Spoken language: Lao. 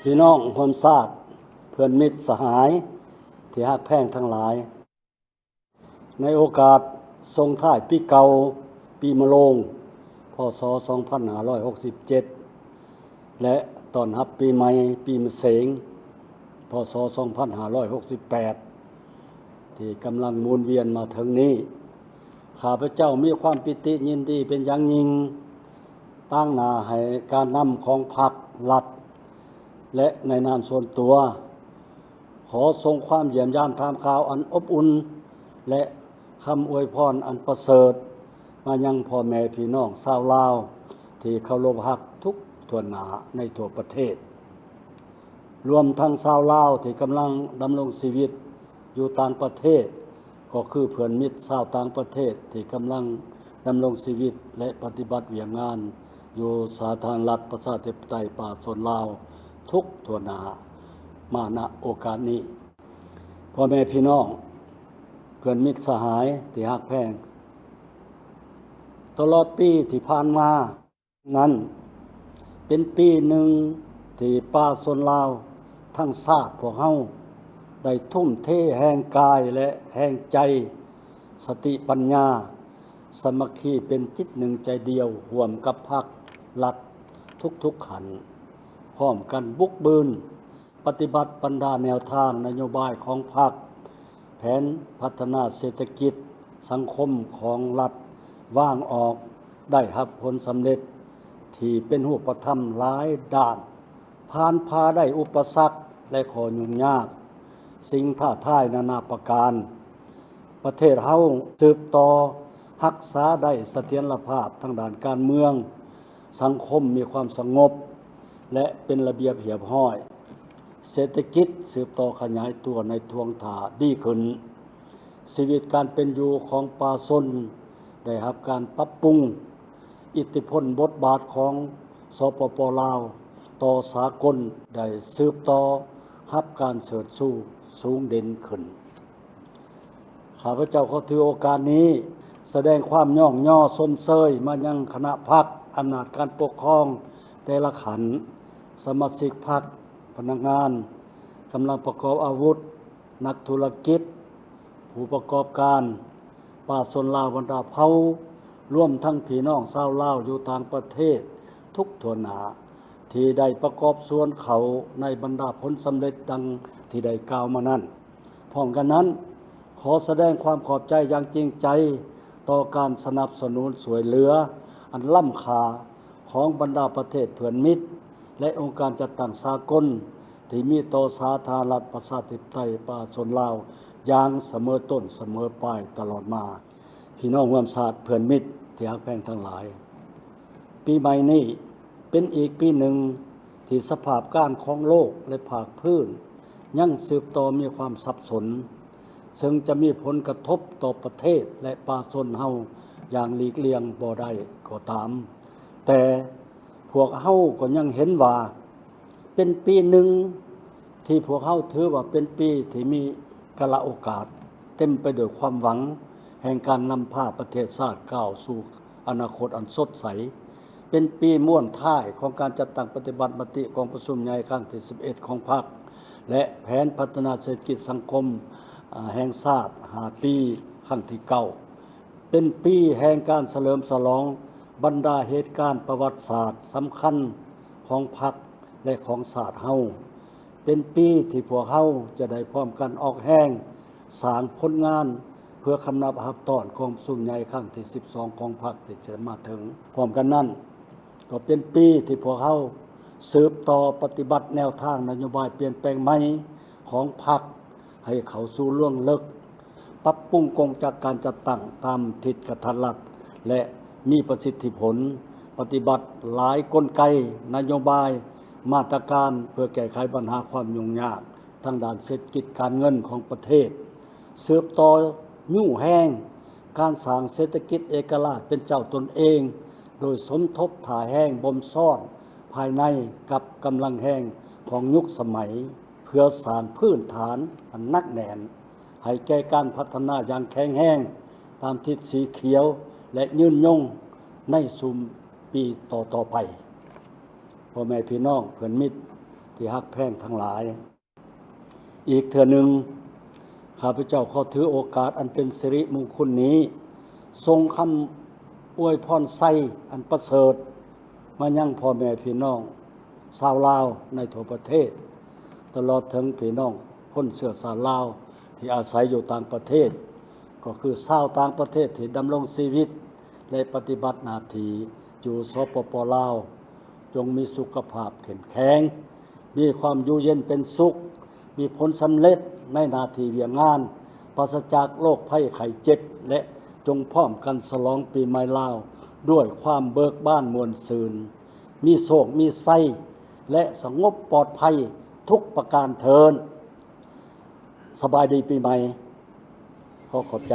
ພີ່ນ້ອງຮ່ວມຊາດ, ເພື່ອນມິດສະຫາຍທີ່ຮັກແພງທັງຫຼາຍ, ໃນໂອກາດສົ່ງທ້າຍປີເກົ່າ, ປີມະໂລງ ພ.ສ. ສອງພັນຫ້າຮ້ອຍຫົກສິບເຈັດ ແລະ ຕ້ອນຮັບປີໃໝ່, ປີມະເສັງ ພ.ສ. ສອງພັນຫ້າຮ້ອຍຫົກສິບແປດ ທີ່ກຳລັງໝູນວຽນມາເຖິງນີ້, ຂ້າພະເຈົ້າມີຄວາມປີຕິຍິນດີເປັນຢ່າງຍິ່ງ, ຕາງໜ້າໃຫ້ການນຳຂອງພັກລັດ ແລະ ໃນນາມສ່ວນຕົວ, ຂໍສົ່ງຄວາມຢ້ຽມຢາມຖາມຂ່າວອັນອົບອຸ່ນ ແລະ ຄຳອວຍພອນອັນປະເສີດມາຍັງພໍ່ແມ່ພີ່ນ້ອງຊາວລາວທີ່ເຄົາລົບຮັກທຸກທົ່ວໜ້າໃນທົ່ວປະເທດ, ລວມທັງຊາວລາວທີ່ກຳລັງດຳລົງຊີວິດຢູ່ຕ່າງປະເທດ, ກໍຄືເພື່ອນມິດຊາວຕ່າງປະເທດທີ່ກຳລັງດຳລົງຊີວິດ ແລະ ປະຕິບັດວຽກງານຢູ່ສາທາລະນະລັດ ປະຊາທິປະໄຕ ປະຊາຊົນລາວ ທຸກທົ່ວໜ້າ ມາ ນະ ໂອກາດນີ້. ພໍ່ແມ່ພີ່ນ້ອງ, ເພື່ອນມິດສະຫາຍທີ່ຮັກແພງ, ຕະຫຼອດປີທີ່ຜ່ານມານັ້ນ ເປັນປີໜຶ່ງທີ່ປະຊາຊົນລາວທັງຊາດພວກເຮົາໄດ້ທຸ່ມເທແຮງກາຍ ແລະ ແຮງໃຈ, ສະຕິປັນຍາ, ສາມັກຄີເປັນຈິດໜຶ່ງໃຈດຽວຮ່ວມກັບພັກລັດທຸກໆຂັ້ນ, ພ້ອມກັນບຸກບືນ ປະຕິບັດບັນດາແນວທາງນະໂຍບາຍຂອງພັກ, ແຜນພັດທະນາເສດຖະກິດສັງຄົມຂອງລັດວາງອອກ ໄດ້ຮັບຜົນສຳເລັດທີ່ເປັນຮູບປະທຳຫຼາຍດ້ານ, ຜ່ານຜ່າໄດ້ອຸປະສັກ ແລະ ຂໍ້ຫຍຸ້ງຍາກ, ສິ່ງທ້າທາຍນານາປະການ. ປະເທດເຮົາສືບຕໍ່ຮັກສາໄດ້ສະຖຽນລະພາບທາງດ້ານການເມືອງ, ສັງຄົມມີຄວາມສະຫງົບ ແລະ ເປັນລະບຽບຮຽບຮ້ອຍ, ເສດຖະກິດສືບຕໍ່ຂະຫຍາຍຕົວໃນທ່ວງທ່າດີຂຶ້ນ, ຊີວິດການເປັນຢູ່ຂອງປະຊາຊົນໄດ້ຮັບການປັບປຸງ, ອິດທິພົນບົດບາດຂອງ ສປປ ລາວ ຕໍ່ສາກົນໄດ້ສືບຕໍ່ຮັບການເຊີດຊູສູງເດັ່ນຂຶ້ນ. ຂ້າພະເຈົ້າຂໍຖືໂອກາດນີ້ສະແດງຄວາມຍ້ອງຍໍຊົມເຊີຍມາຍັງຄະນະພັກ, ອຳນາດການປົກຄອງແຕ່ລະຂັ້ນ, ສະມາຊິກພັກ, ພະນັກງານ, ກຳລັງປະກອບອາວຸດ, ນັກທຸລະກິດ, ຜູ້ປະກອບການ, ປະຊາຊົນລາວບັນດາເຜົ່າ, ລວມທັງພີ່ນ້ອງຊາວລາວຢູ່ຕ່າງປະເທດທຸກທົ່ວໜ້າ ທີ່ໄດ້ປະກອບສ່ວນເຂົ້າໃນບັນດາຜົນສຳເລັດດັ່ງທີ່ໄດ້ກ່າວມານັ້ນ. ພ້ອມກັນນັ້ນ, ຂໍສະແດງຄວາມຂອບໃຈຢ່າງຈິງໃຈຕໍ່ການສະໜັບສະໜູນຊ່ວຍເຫຼືອອັນລ້ຳຄ່າຂອງບັນດາປະເທດເພື່ອນມິດ ແລະ ອົງການຈັດຕັ້ງສາກົນ ທີ່ມີຕໍ່ສາທາລະນະລັດ ປະຊາທິປະໄຕ ປະຊາຊົນລາວຢ່າງສະເໝີຕົ້ນສະເໝີປາຍຕະຫຼອດມາ. ພີ່ນ້ອງຮ່ວມຊາດເພື່ອນມິດທີ່ຮັກແພງທັງຫຼາຍ, ປີໃໝ່ນີ້ເປັນອີກປີໜຶ່ງທີ່ສະພາບການຂອງໂລກ ແລະ ພາກພື້ນຍັງສືບຕໍ່ມີຄວາມສັບສົນ, ເຊິ່ງຈະມີຜົນກະທົບຕໍ່ປະເທດ ແລະ ປະຊາຊົນເຮົາຢ່າງຫຼີກລ່ຽງບໍ່ໄດ້ກໍຕາມ, ແຕ່ພວກເຮົາກໍຍັງເຫັນວ່າ ເປັນປີໜຶ່ງທີ່ພວກເຮົາຖືວ່າເປັນປີທີ່ມີກາລະໂອກາດ, ເຕັມໄປດ້ວຍຄວາມຫວັງແຫ່ງການນຳພາປະເທດຊາດກ້າວສູ່ອະນາຄົດອັນສົດໃສ, ເປັນປີມ້ວນທ້າຍຂອງການຈັດຕັ້ງປະຕິບັດມະຕິກອງປະຊຸມໃຫຍ່ຄັ້ງທີສິບເອັດຂອງພັກ ແລະ ແຜນພັດທະນາເສດຖະກິດສັງຄົມ ອາ ແຫ່ງຊາດຫ້າປີຄັ້ງທີເກົ້າ. ເປັນປີແຫ່ງການສະເຫຼີມສະຫຼອງບັນດາເຫດການປະຫວັດສາດສຳຄັນຂອງພັກ ແລະ ຂອງຊາດເຮົາ. ເປັນປີທີ່ພວກເຮົາຈະໄດ້ພ້ອມກັນອອກແຮງສ້າງຜົນງານ ເພື່ອຄຳນັບຮັບຕ້ອນກອງປະຊຸມໃຫຍ່ຄັ້ງທີສິບສອງຂອງພັກທີ່ຈະມາເຖິງ. ພ້ອມກັນນັ້ນ, ກໍເປັນປີທີ່ພວກເຮົາສືບຕໍ່ປະຕິບັດແນວທາງນະໂຍບາຍປ່ຽນແປງໃໝ່ຂອງພັກ ໃຫ້ເຂົ້າສູ່ລວງເລິກ, ປັບປຸງກົງຈັກການຈັດຕັ້ງຕາມທິດກະທັດລັດ ແລະ ມີປະສິດທິຜົນ, ປະຕິບັດຫຼາຍກົນໄກ, ນະໂຍບາຍ, ມາດຕະການເພື່ອແກ້ໄຂບັນຫາຄວາມຫຍຸ້ງຍາກທາງດ້ານເສດຖະກິດການເງິນຂອງປະເທດ, ສືບຕໍ່ຍູ້ແຮງການສ້າງເສດຖະກິດເອກະລາດເປັນເຈົ້າຕົນເອງ ໂດຍສົມທົບທ່າແຮງບົ່ມຊ້ອນພາຍໃນກັບກຳລັງແຮງຂອງຍຸກສະໄໝ ເພື່ອສ້າງພື້ນຖານອັນໜັກແໜ້ນໃຫ້ແກ່ການພັດທະນາຢ່າງແຂງແຮງຕາມທິດສີຂຽວ ແລະ ຍືນຍົງໃນຊຸມປີຕໍ່ໆໄປ. ພໍ່ແມ່ພີ່ນ້ອງເພື່ອນມິດ ທີ່ຮັກແພງທັງຫຼາຍ, ອີກເທື່ອໜຶ່ງ ຂ້າພະເຈົ້າຂໍຖືໂອກາດອັນເປັນສິລິມຸງຄຸນນີ້ ສົ່ງຄຳອວຍພອນໄຊອັນປະເສີດມາຍັງພໍ່ແມ່ພີ່ນ້ອງຊາວລາວໃນທົ່ວປະເທດ, ຕະຫຼອດເຖິງພີ່ນ້ອງຄົນເຊື້ອຊາດລາວທີ່ອາໄສຢູ່ຕ່າງປະເທດ, ກໍຄືຊາວຕ່າງປະເທດທີ່ດຳລົງຊີວິດ ແລະ ປະຕິບັດໜ້າທີ່ຢູ່ ສປປ ລາວ, ຈົ່ງມີສຸຂະພາບເຂັ້ມແຂງ, ມີຄວາມຢູ່ເຢັນເປັນສຸກ, ມີຜົນສຳເລັດໃນໜ້າທີ່ວຽກງານ, ປາສະຈາກໂລກໄພໄຂ້ເຈັບ ແລະ ຈົ່ງພ້ອມກັນສະຫຼອງປີໃໝ່ລາວດ້ວຍຄວາມເບີກບານມ່ວນຊື່ນ, ມີໂຊກມີໄຊ ແລະ ສະຫງົບປອດໄພທຸກປະການເທີ້ນ. ສະບາຍດີປີໃໝ່. ຂໍຂອບໃຈ.